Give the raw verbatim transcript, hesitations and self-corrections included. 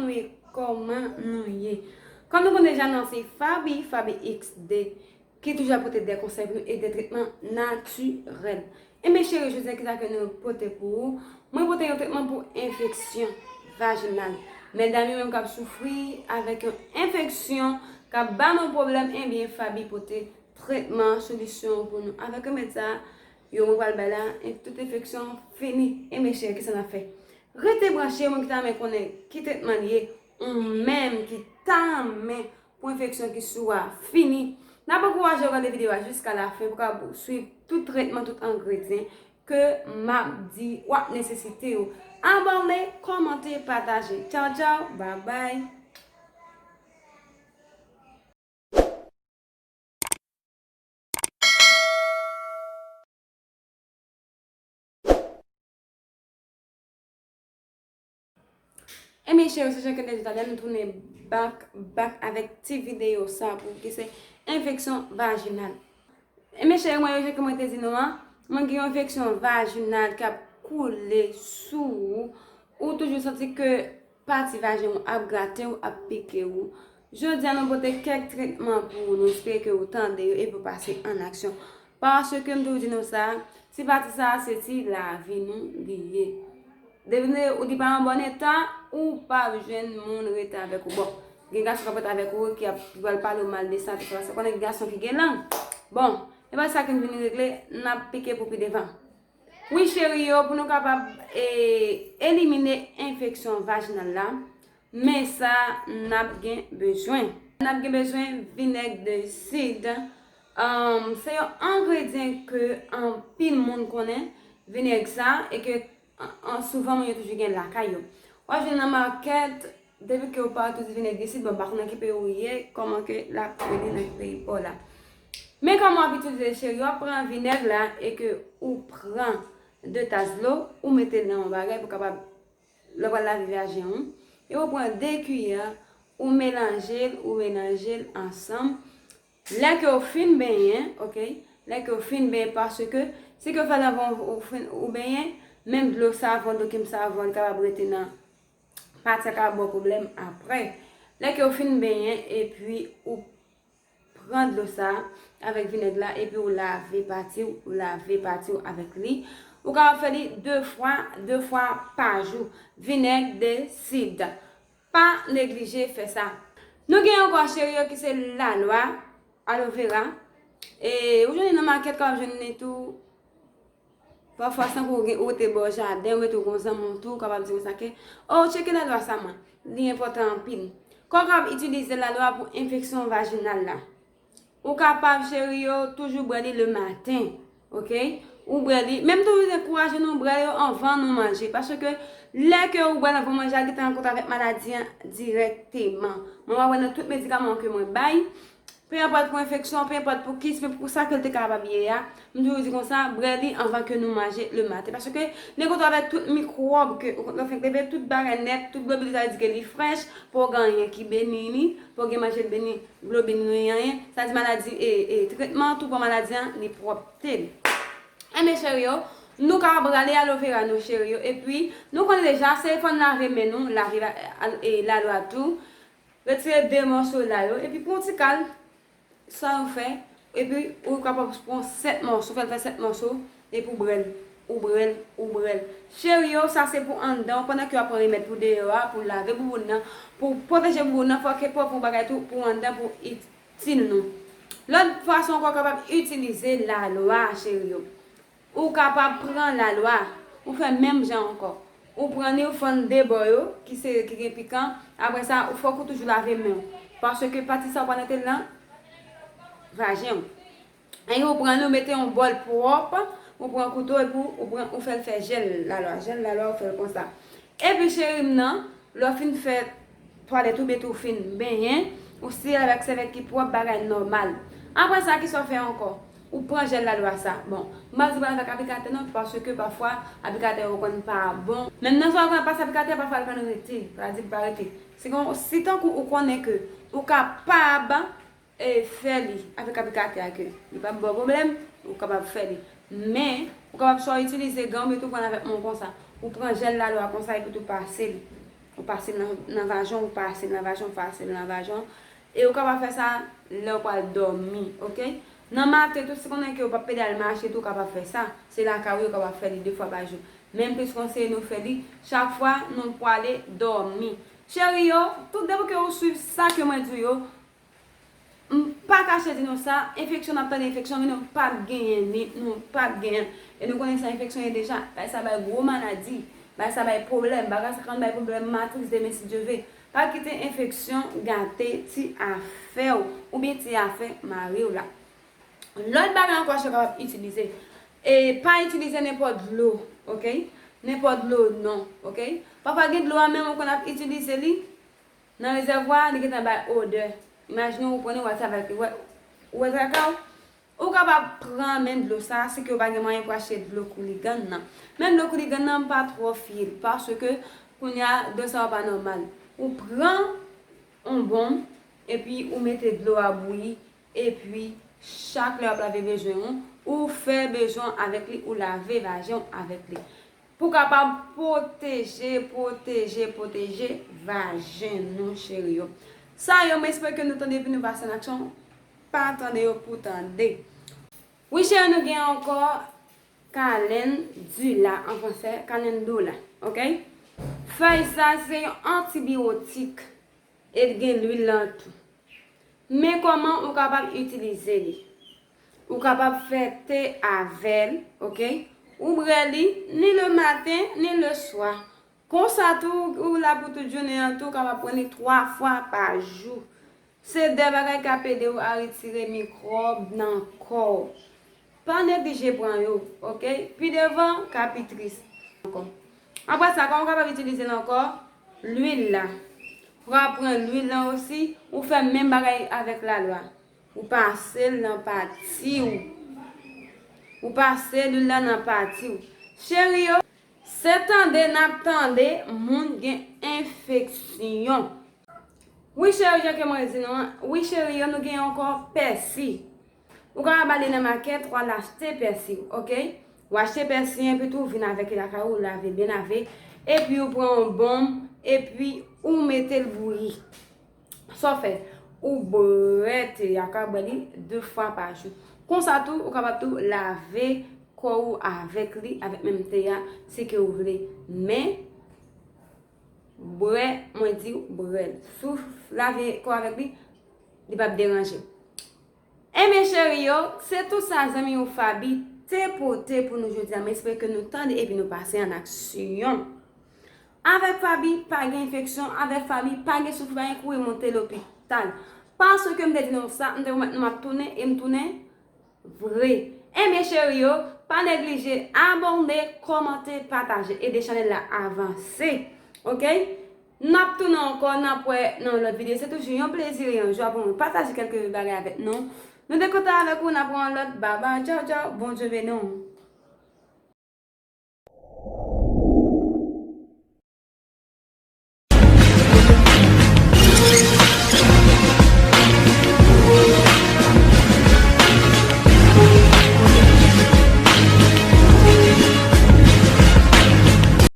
Wi, kòman nou ye? Kòm nou konnen deja, non se Faby, Faby X D, ki toujou ap pote de konsèy pou nou e de tretman natirèl. Enben cheri, jodi a kisa ke nou pote pou ou? Mwen pote yon tretman pou enfeksyon vajinal. Medam yo menm k ap soufri avèk yon enfeksyon k ap ba nou pwoblèm, enben Faby pote tretman, solisyon pou nou. Avèk remèd sa yo mwen pral bay la, e tout enfeksyon fini. Enben cheri, kisa n ap fè? Rete branche, moun ki ta renmen konnen ki tretman li ye, ou menm ki ta renmen pou enfeksyon ki sou a fini. N ap ankouraje w gade videyo a jiska lafen pou w kapab swiv tout tretman, tout engredyan ke m ap di w ap nesesite yo. Abòne, kòmante, pataje. Tchaw, tchaw, babay. Ebyen cheri, se jan ke n te di talè, nou tounen back, back avèk ti videyo sa pou ki se enfeksyon vajinal. Ebyen cheri, mwen yo, jan ke mwen te di nou an, mwen gen yon enfeksyon vajinal k ap koule sou ou, ou toujou santi ke pati vajen ou ap grate w, ap pike w. Jodi a nou pote kèk tretman pou ou, nou espere ke ou tande yo epi ou pase an aksyon. Paske m toujou di nou sa, ti pati sa a se ti lavi nou li ye. Depi ou di pa an bòn eta, ou p ap jwenn moun rete avèk ou. Bon, gen gason k ap rete avèk ou ki ap, ki pral pale w mal de sa, tout sa, paske konnen gen gason ki gen lang. Bon, e pa sa ke m vin regle, n ap pike pou pi devan. Wi cheri yo, pou nou kapab e, elimine enfeksyon vajinal la, men sa n ap gen bezwen. N ap gen bezwen vinèg de sid. Ahn, se yon engredyan ke anpil moun konnen, vinèg sa, e ke an, an, souvan moun yo toujou gen lakay yo. W ap jwenn nan makèt, depi ke w pa itilize vinèg de sid, bon, m pa konn nan ki peyi w ye, kòman ke l ap rele nan peyi pa w la. Men kòman w ap itilize l, cheri, w ap pran vinèg la e ke ou pran de tas dlo, ou mete l nan yon bagay pou kapab, lè w pral lave vajen ou, e ou pran de kiyè, ou melanje l, ou melanje l ansanm. Lè ke w fin benyen, oke, lè ke w fin benyen, paske si ke w fè l anvan ou, ou fin, ou benyen, menm dlo savon, dlo kèm savon, li kapab rete nan pati a, kapab ba w pwoblèm apre. Lè ke w fin benyen, epi ou pran dlo sa avèk vinèg la, epi ou lave pati w, ou lave pati w avèk li. Ou kapab fè li de fwa, de fwa pa jou. Vinèg de sid. Pa neglije fè sa. Nou gen ankò cheri yo ki se lalwa, aloe vera. E ou jwenn li nan makèt, kapab jwenn li tou. Pafwa, san pou ou gen, ou rete bò jaden, ou rete ou gon zanmi w tou, ou kapab di konsa ke, "O, tcheke lalwa sa mwen. Li enpòtan anpil." Kòman w kapab itilize lalwa pou enfeksyon vajinal la? Ou kapab, cheri yo, toujou bwè li le maten, oke? Ou bwè li, menm tou ankouraje nou bwè yo anvan nou manje, paske lè ke ou bwè l anvan manje a, li gentan rankontre avèk maladi an dirèkteman. Mwen wè nan tout medikaman ke mwen bay, pe enpòt pou enfeksyon, pe enpòt pou kis, pe pou sa ke l te kapab ye a, m toujou di konsa, bwè li anvan ke nou manje le maten. Paske li rankontre avèk tout mikwòb ke, ou konn fenk leve, tout bagay nèt, tout globil, sa vle di ke li frèch, pa w gen anyen ki beni li, pa w gen manje beni, globil nou anyen. Sa di maladi, e, e, tretman tou pou maladi an, li pwòpte li. Enben cheri yo, nou ka rale aloe vera nou cheri yo, epi nou konnen deja, se fò n lave men nou, lave la, al, e, lalwa tou. Retire de mòso la yo, epi pran yon ti kal, sa yo fè, epi ou kapab pran sèt mòso, fè l fè sèt mòso, epi ou bwè l, ou bwè l, ou bwè l. Cheri yo, sa se pou anndan, pandan ke w ap pran remèd pou deyò a, pou lave bouboun nan, pou pwoteje bouboun nan, fò ke pwòp yon bagay tou pou anndan, pou itil nou. Lòt fason ankò w kapab itilize lalwa, cheri yo. Ou kapab pran lalwa, ou fè menm jan ankò. Ou pran li, ou fann de bò yo, ki se, ki gen pikan. Apre sa, ou fòk ou toujou lave men w. Paske pati sa ou pral mete l nan vajen w. Epi ou pran li, ou mete yon bòl pwòp, ou pran kouto, epi ou, ou pran, ou fè l fè jèl lalwa. Jèl lalwa, ou fè l konsa. Epi cheri m nan, lè w fin fè twalèt ou, oubyen tou fin benyen, ou sere avèk sèvyèt ki pwòp, bagay nòmal. Apre sa, kisa w fè ankò? Ou pran jèl lalwa sa. Bon, m pa di pral avèk aplikatè non, paske pafwa aplikatè yo konn pa bon. Menm nan sa w konn ap pase aplikatè, pafwa l konn rete, pa di l pa rete. Si kon, si tankou ou konnen ke ou kapab e fè li avèk aplikatè a ke li p ap ba w pwoblèm, ou kapab fè li. Men, ou kapab swa itilize gan oubyen tou pran l avèk men w konsa. Ou pran jèl lalwa konsa epi tou pase li. Ou pase l nan, nan vajan, ou pase l nan vajan, ou pase l nan vajan. E ou kapab fè sa lè ou pral dòmi, oke? Nan maten tou, si konnen ke ou p ap pede al mache tou, ou kapab fè sa. Se lakay ou, ou kapab fè li de fwa pa jou. Men m plis konseye nou fè li chak fwa nou prale dòmi. Cheri yo, tout depi ke ou swiv sa ke mwen di yo, m pa kache di nou sa, enfeksyon, n ap tande enfeksyon, men nou p ap genyen li, nou p ap genyen. E nou konnen sa enfeksyon ye deja, bay sa bay gwo maladi, bay sa bay pwoblèm, bagay sa konn bay pwoblèm matris demen si Dye ve. Pa kite enfeksyon gate ti afè w, oubyen ti afè mari w la. Lòt bagay ankò, cheri, w kapab itilize. E pa itilize nenpòt dlo, oke? Nenpòt dlo, non, oke? Pafwa gen dlo a menm ou konn ap itilize li nan rezèvwa, li gentan bay odè. Imajine ou pran li, ou al travay ak li, ou wè, ou wè traka w? Ou kapab pran menm dlo sa, si ke w pa gen mwayen pou achte dlo kouligann nan. Men dlo kouligann nan, m pa twò fye l, paske kounye a, dlo sa yo pa nòmal. Ou pran yon bonm, epi ou mete dlo a bouyi, epi chak lè w ap lave bezwen ou, ou fè bezwen w avèk li, ou lave vajen w avèk li. Pou kapab pwoteje, pwoteje, pwoteje vajen nou, cheri yo. Sa yo, m espere ke nou tande epi nou pase an aksyon. Pa tande yo pou tande. Wi, cheri, nou gen ankò kalendula an fransè, kalendula, oke? Fèy sa se yon antibiyotik e l gen lwil lan tou. Men kòman ou kapab itilize li? Ou kapab fè te avè l, oke? Ou bwè li ni le maten ni le swa. Konsa tou, ou la pou tout jounen an tou, ou kapab pran li twa fwa pa jou. Se de bagay k ap ede w a retire mikwòb nan kò w. Pa neglije pran yo, oke? Pi devan, ka pi tris ankò. Apre sa, kòman w kapab itilize l ankò? Lwil la. Ou ka pran lwil lan osi, ou fè menm bagay avèk lalwa. Ou pase l nan pati w. Ou pase lwil lan nan pati w. Cheri yo, se tande n ap tande moun gen enfeksyon. Wi, cheri, jan ke mwen di nou an, wi, cheri yo, nou gen ankò pèsi. Ou kapab ale nan makèt, ou al achte pèsi w, oke? Ou achte pèsi, epi tou, ou vin avèk li lakay ou, ou lave, byen lave. Epi ou pran yon bonm, epi ou mete l bouyi. Sa w fè? Ou bwè te a, ou ka bwè li de fwa pa jou. Konsa tou, ou kapab tou lave kò ou avèk li, avèk menm te a, si ke ou vle. Men, bwè, mwen di w, bwè l. Si w lave kò avèk li, li p ap deranje. Enben, cheri yo, se tout sa zanmi ou Faby te pote pou nou jodi a. M espere ke nou tande epi nou pase an aksyon. Avèk Faby, pa gen enfeksyon. Avèk Faby, pa gen soufri, pa gen kouri monte lopital. Paske m te di nou sa, m te pwomèt nou m ap tounen e m tounen vre. Enben, cheri yo, pa neglije abòne, kòmante, pataje, ede chanèl la avanse. Oke? N ap tounen ankò, n ap wè nan yon lòt videyo. Se toujou yon plezi e yon jwa pou mwen pataje kèlke bagay avèk nou. Nou te kontan avèk ou, n ap wè yon lòt. Babay, tchaw, tchaw. Bondye beni w.